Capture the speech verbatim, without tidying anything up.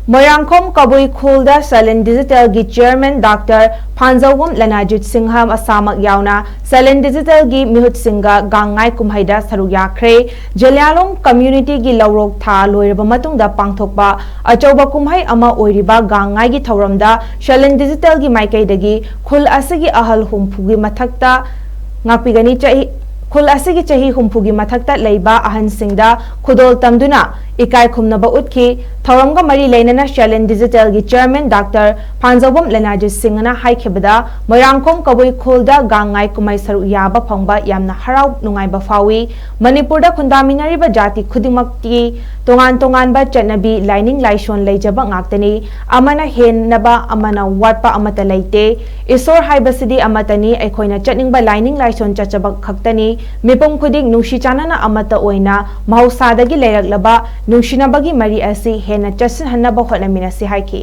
ꯃꯣꯏꯔꯥꯡꯈꯣꯝ ꯀꯕꯨꯏ ꯈꯨꯜꯗ ꯁꯂꯦꯟ ꯗꯤꯖꯤꯇꯦꯜꯒꯤ chairman doctor ꯐꯥꯟꯖꯧꯕꯝ ꯂꯅꯥꯖꯤꯠ Singh ꯃꯁꯥꯃꯛ ꯌꯥꯎꯅ ꯁꯂꯦꯟ ꯗꯤꯖꯤꯇꯦꯜꯒꯤ ꯃꯤꯍꯨꯠꯁꯤꯡꯒ ꯒꯥꯡ ꯉꯥꯏ ꯀꯨꯝꯍꯩꯗ ꯁꯔꯨꯛ ꯌꯥꯈ꯭ꯔꯦ꯫ ꯖꯦꯂꯤꯌꯥꯡꯂꯣꯡ ꯀꯝꯃ꯭ꯌꯨꯅꯤꯇꯤꯒꯤ ꯂꯧꯔꯣꯛ ꯊꯥ ꯂꯣꯏꯔꯕ ꯃꯇꯨꯡꯗ ꯄꯥꯡꯊꯣꯛꯄ ꯑꯆꯧꯕ ꯀꯨꯝꯍꯩ ꯑꯃ ꯑꯣꯏꯔꯤꯕ ꯒꯥꯡ ꯉꯥꯏꯒꯤ ꯊꯧꯔꯝꯗ ꯁꯂꯦꯟ ꯗꯤꯖꯤꯇꯦꯜꯒꯤ ꯃꯥꯏꯀꯩꯗꯒꯤ ꯈꯨꯜ ꯑꯁꯤꯒꯤ ꯑꯍꯜ ꯍꯨꯝꯐꯨꯒꯤ ꯃꯊꯛꯇ ꯉꯥꯛꯄꯤꯒꯅꯤ꯫ ꯆꯍꯤ, ꯈꯨꯜ ꯑꯁꯤꯒꯤ ꯆꯍꯤ ꯍꯨꯝꯐꯨꯒꯤ ꯃꯊꯛꯇ ꯂꯩꯕ ꯑꯍꯟꯁꯤꯡꯗ ꯈꯨꯗꯣꯜ ꯇꯝꯗꯨꯅ ꯏꯀꯥꯏ ꯈꯨꯝꯅꯕ ꯎꯠꯈꯤ꯫ ꯊꯧꯔꯝꯒ ꯃꯔꯤ ꯂꯩꯅꯅ ꯁꯂꯦꯟ ꯗꯤꯖꯤꯇꯦꯜꯒꯤ ꯆꯤꯌꯔꯃꯦꯟ ꯗꯥꯛꯇꯔ ꯐꯥꯟꯖꯧꯕꯝ ꯂꯅꯥꯖꯤꯠ ꯁꯤꯡꯍꯅ ꯍꯥꯏꯈꯤꯕꯗ, ꯃꯣꯏꯔꯥꯡꯈꯣꯝ ꯀꯕꯨꯏ ꯈꯨꯜꯗ ꯒꯥꯡ ꯉꯥꯏ ꯀꯨꯝꯍꯩ ꯁꯔꯨꯛ ꯌꯥꯕ ꯐꯪꯕ ꯌꯥꯝꯅ ꯍꯔꯥꯎ ꯅꯨꯡꯉꯥꯏꯕ ꯐꯥꯎꯏ꯫ ꯃꯅꯤꯄꯨꯔꯗ ꯈꯨꯟꯗꯥꯃꯤꯟꯅꯔꯤꯕ ꯖꯥꯇꯤ ꯈꯨꯗꯤꯡꯃꯛꯀꯤ ꯇꯣꯉꯥꯟ ꯇꯣꯉꯥꯟꯕ ꯆꯠꯅꯕꯤ, ꯂꯥꯏꯅꯤꯡ ꯂꯥꯏꯁꯣꯟ ꯂꯩꯖꯕ ꯉꯥꯛꯇꯅꯤ꯫ ꯑꯃꯅ ꯍꯦꯟꯅꯕ, ꯑꯃꯅ ꯋꯥꯠꯄ ꯑꯃꯠꯇ ꯂꯩꯇꯦ꯫ ꯏꯁꯣꯔ ꯍꯥꯏꯕꯁꯤꯗꯤ ꯑꯃꯠꯇꯅꯤ꯫ ꯑꯩꯈꯣꯏꯅ ꯆꯠꯅꯤꯡꯕ ꯂꯥꯏꯅꯤꯡ ꯂꯥꯏꯁꯣꯟ ꯆꯠꯆꯕ ꯈꯛꯇꯅꯤ꯫ ꯃꯤꯄꯨꯝ ꯈꯨꯗꯤꯡ ꯅꯨꯡꯁꯤ ꯆꯥꯟꯅꯅ ꯑꯃꯠꯇ ꯑꯣꯏꯅ ꯃꯍꯧꯁꯥꯗꯒꯤ ꯂꯩꯔꯛꯂꯕ ꯅꯨꯡꯁꯤꯅꯕꯒꯤ ꯃꯔꯤ ꯑꯁꯤ ꯍꯦꯟꯅ ꯆꯠꯁꯤꯟꯍꯟꯅꯕ ꯍꯣꯠꯅꯃꯤꯟꯅꯁꯤ ꯍꯥꯏꯈꯤ꯫